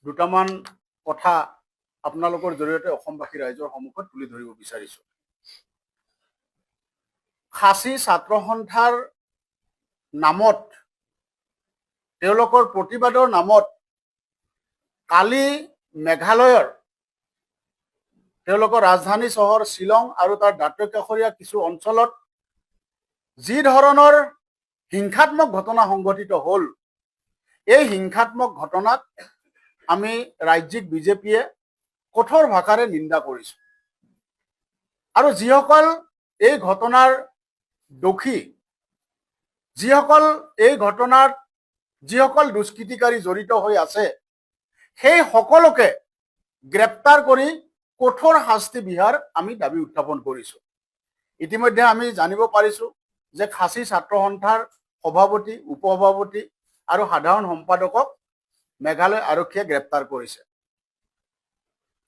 দুটামান কথা আপোনালোকৰ জৰিয়তে অসমবাসী ৰাইজৰ সন্মুখত তুলি ধৰিব বিচাৰিছো। খাচী ছাত্ৰ সন্থাৰ নামত, তেওঁলোকৰ প্ৰতিবাদৰ নামত কালি মেঘালয়ৰ তেওঁলোকৰ ৰাজধানী চহৰ শ্বিলং আৰু তাৰ দাঁতিকাষৰীয়া কিছু অঞ্চলত যি ধৰণৰ হিংসাত্মক ঘটনা সংঘটিত হ'ল, এই হিংসাত্মক ঘটনাক আমি ৰাজ্যিক বিজেপিয়ে কঠোৰ ভাষাৰে নিন্দা কৰিছো আৰু যিসকল এই ঘটনাৰ দোষী, যিসকল এই ঘটনাত যিসকল দুষ্কৃতিকাৰী জড়িত হৈ আছে, সেই সকলোকে গ্ৰেপ্তাৰ কৰি কঠোৰ শাস্তি বিহাৰ আমি দাবী উত্থাপন কৰিছো। ইতিমধ্যে আমি জানিব পাৰিছো যে খাচী ছাত্ৰ সন্থাৰ সভাপতি, উপ সভাপতি আৰু সাধাৰণ সম্পাদকক মেঘালয় আৰক্ষীয়ে গ্ৰেপ্তাৰ কৰিছে।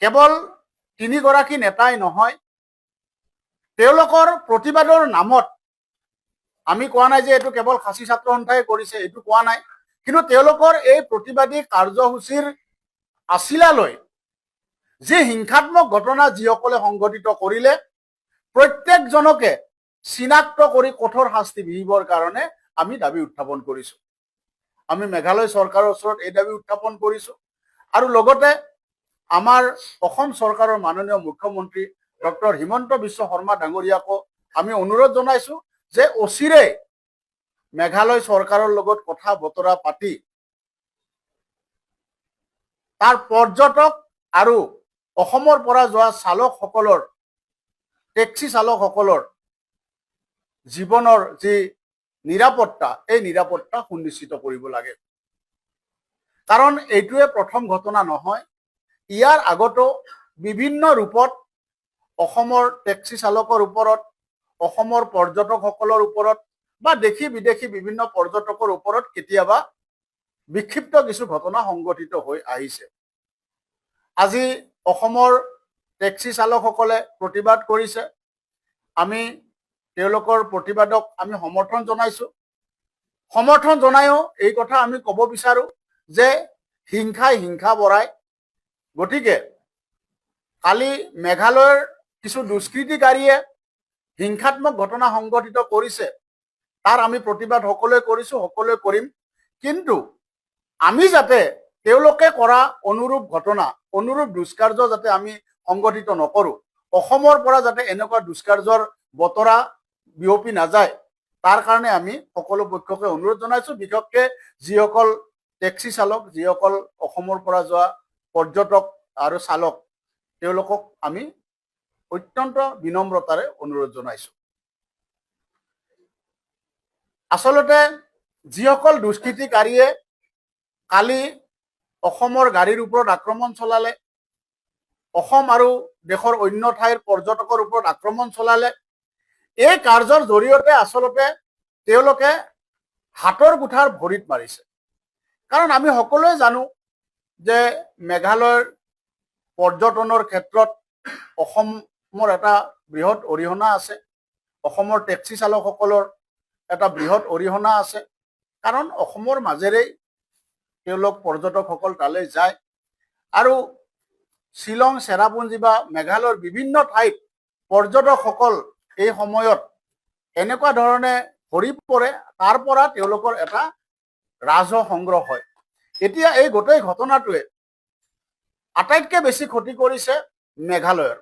কেৱল তিনিগৰাকী নেতাই নহয়, তেওঁলোকৰ প্ৰতিবাদৰ নামত, আমি কোৱা নাই যে এইটো কেৱল খাচী ছাত্ৰ সন্থাই কৰিছে, এইটো কোৱা নাই, কিন্তু তেওঁলোকৰ এই প্ৰতিবাদী কাৰ্যসূচীৰ আচিলা লৈ যি হিংসাত্মক ঘটনা যিসকলে সংঘটিত কৰিলে, প্ৰত্যেকজনকে চিনাক্ত কৰি কঠোৰ শাস্তি বিহিবৰ কাৰণে আমি দাবী উত্থাপন কৰিছো। আমি মেঘালয় চৰকাৰৰ ওচৰত এই দাবী উত্থাপন কৰিছো আৰু লগতে আমাৰ অসম চৰকাৰৰ মাননীয় মুখ্যমন্ত্ৰী ডক্টৰ হিমন্ত বিশ্ব শৰ্মা ডাঙৰীয়াকো আমি অনুৰোধ জনাইছো যে অচিৰে মেঘালয় চৰকাৰৰ লগত কথা বতৰা পাতি তাৰ পৰ্যটক আৰু অসমৰ পৰা যোৱা চালকসকলৰ, টেক্সি চালকসকলৰ জীৱনৰ যি নিৰাপত্তা, এই নিৰাপত্তা সুনিশ্চিত কৰিব লাগে। কাৰণ এইটোৱে প্ৰথম ঘটনা নহয়। ইয়াৰ আগতো বিভিন্ন ৰূপত অসমৰ টেক্সি চালকৰ ওপৰত, অসমৰ পৰ্যটকসকলৰ ওপৰত বা দেশী বিদেশী বিভিন্ন পৰ্যটকৰ ওপৰত কেতিয়াবা বিক্ষিপ্ত কিছু ঘটনা সংঘটিত হৈ আহিছে। আজি অসমৰ টেক্সি চালকসকলে প্ৰতিবাদ কৰিছে। আমি তেওঁলোকৰ প্ৰতিবাদক আমি সমৰ্থন জনাইছো। সমৰ্থন জনায়ো এই কথা আমি ক'ব বিচাৰো যে হিংসাই হিংসা বঢ়ায়। গতিকে কালি মেঘালয়ৰ কিছু দুষ্কৃতিকাৰীয়ে হিংসাত্মক ঘটনা সংঘটিত কৰিছে, তাৰ আমি প্ৰতিবাদ সকলোৱে কৰিছো, সকলোৱে কৰিম। কিন্তু আমি যাতে তেওঁলোকে কৰা অনুৰূপ ঘটনা, অনুৰূপ দুষ্কাৰ্য যাতে আমি সংঘটিত নকৰো, অসমৰ পৰা যাতে এনেকুৱা দুষ্কাৰ্যৰ বতৰা বিয়পি নাযায়, তাৰ কাৰণে আমি সকলো পক্ষকে অনুৰোধ জনাইছো। বিশেষকে যিসকল টেক্সি চালক, যিসকল অসমৰ পৰা যোৱা পৰ্যটক আৰু চালক, তেওঁলোকক আমি অত্যন্ত বিনম্ৰতাৰে অনুৰোধ জনাইছো। আচলতে যিসকল দুষ্কৃতিকাৰীয়ে কালি অসমৰ গাড়ীৰ ওপৰত আক্ৰমণ চলালে, অসম আৰু দেশৰ অন্য ঠাইৰ পৰ্যটকৰ ওপৰত আক্ৰমণ চলালে, এই কাৰ্যৰ জৰিয়তে আচলতে তেওঁলোকে হাতৰ কুঠাৰ ভৰিত মাৰিছে। কাৰণ আমি সকলোৱে জানো যে মেঘালয়ৰ পৰ্যটনৰ ক্ষেত্ৰত অসমৰ এটা বৃহৎ অৰিহণা আছে, অসমৰ টেক্সি চালকসকলৰ এটা বৃহৎ অৰিহণা আছে। কাৰণ অসমৰ মাজেৰেই তেওঁলোক পৰ্যটকসকল তালৈ যায় আৰু শ্বিলং, চেৰাপুঞ্জী বা মেঘালয়ৰ বিভিন্ন ঠাইত পৰ্যটকসকল এই সময়ত এনেকুৱা ধৰণে ভৰি পৰে, তাৰ পৰা তেওঁলোকৰ এটা ৰাজহ সংগ্ৰহ হয়। এতিয়া এই গোটেই ঘটনাটোৱে আটাইতকৈ বেছি ক্ষতি কৰিছে মেঘালয়ৰ,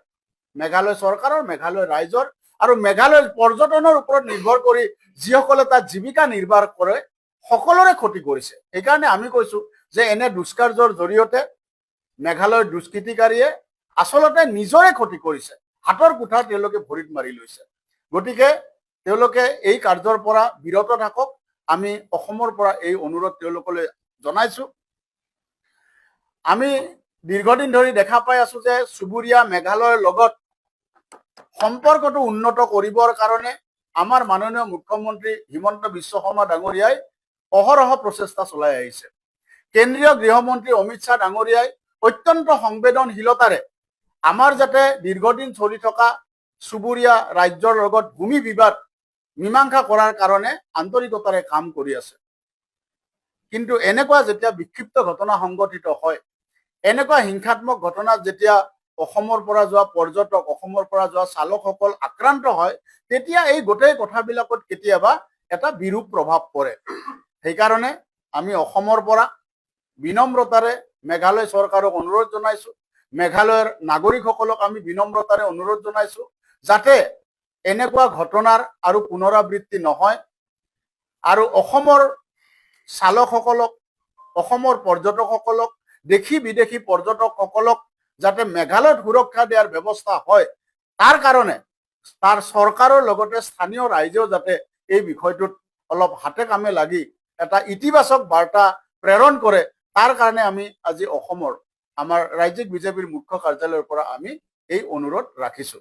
মেঘালয় চৰকাৰৰ, মেঘালয় ৰাইজৰ আৰু মেঘালয়ৰ পৰ্যটনৰ ওপৰত নিৰ্ভৰ কৰি যিসকলে তাত জীৱিকা নিৰ্বাহ কৰে, সকলোৰে ক্ষতি কৰিছে। সেইকাৰণে আমি কৈছো যে এনে দুষ্কাৰ্যৰ জৰিয়তে মেঘালয়ৰ দুষ্কৃতিকাৰীয়ে আচলতে নিজৰে ক্ষতি কৰিছে। হাতৰ কুঠাৰ তেওঁলোকে ভৰিত মাৰি লৈছে। গতিকে তেওঁলোকে এই কাৰ্যৰ পৰা বিৰত থাকক, আমি অসমৰ পৰা এই অনুৰোধ তেওঁলোকলৈ জনাইছো। আমি দীৰ্ঘদিন ধৰি দেখা পাই আছো যে চুবুৰীয়া মেঘালয়ৰ লগত সম্পৰ্কটো উন্নত কৰিবৰ কাৰণে আমাৰ মাননীয় মুখ্যমন্ত্ৰী হিমন্ত বিশ্ব শৰ্মা ডাঙৰীয়াই অহৰহ প্ৰচেষ্টা চলাই আহিছে। কেন্দ্ৰীয় গৃহমন্ত্ৰী অমিত শ্বাহ ডাঙৰীয়াই অত্যন্ত সংবেদনশীলতাৰে আমাৰ যাতে দীৰ্ঘদিন চলি থকা চুবুৰীয়া ৰাজ্যৰ লগত ভূমি বিবাদ মীমাংসা কৰাৰ কাৰণে আন্তৰিকতাৰে কাম কৰি আছে। কিন্তু এনেকুৱা যেতিয়া বিক্ষিপ্ত ঘটনা সংঘটিত হয়, এনেকুৱা হিংসাত্মক ঘটনাত যেতিয়া অসমৰ পৰা যোৱা পৰ্যটক, অসমৰ পৰা যোৱা চালকসকল আক্ৰান্ত হয়, তেতিয়া এই গোটেই কথাবিলাকত কেতিয়াবা এটা বিৰূপ প্ৰভাৱ পৰে। সেইকাৰণে আমি অসমৰ পৰা বিনম্ৰতাৰে মেঘালয় চৰকাৰক অনুৰোধ জনাইছো, মেঘালয়ৰ নাগৰিকসকলক আমি বিনম্ৰতাৰে অনুৰোধ জনাইছো যাতে এনেকুৱা ঘটনাৰ আৰু পুনৰাবৃত্তি নহয় আৰু অসমৰ চালকসকলক, অসমৰ পৰ্যটকসকলক, দেশী বিদেশী পৰ্যটকসকলক যাতে মেঘালয়ত সুৰক্ষা দিয়াৰ ব্যৱস্থা হয়, তাৰ কাৰণে তাৰ চৰকাৰৰ লগতে স্থানীয় ৰাইজেও যাতে এই বিষয়টোত অলপ হাতে কামে লাগি এটা ইতিবাচক বাৰ্তা প্ৰেৰণ কৰে, তাৰ কাৰণে আমি আজি অসমৰ আমাৰ ৰাজ্যিক বিজেপিৰ মুখ্য কাৰ্যালয়ৰ পৰা আমি এই অনুৰোধ ৰাখিছো।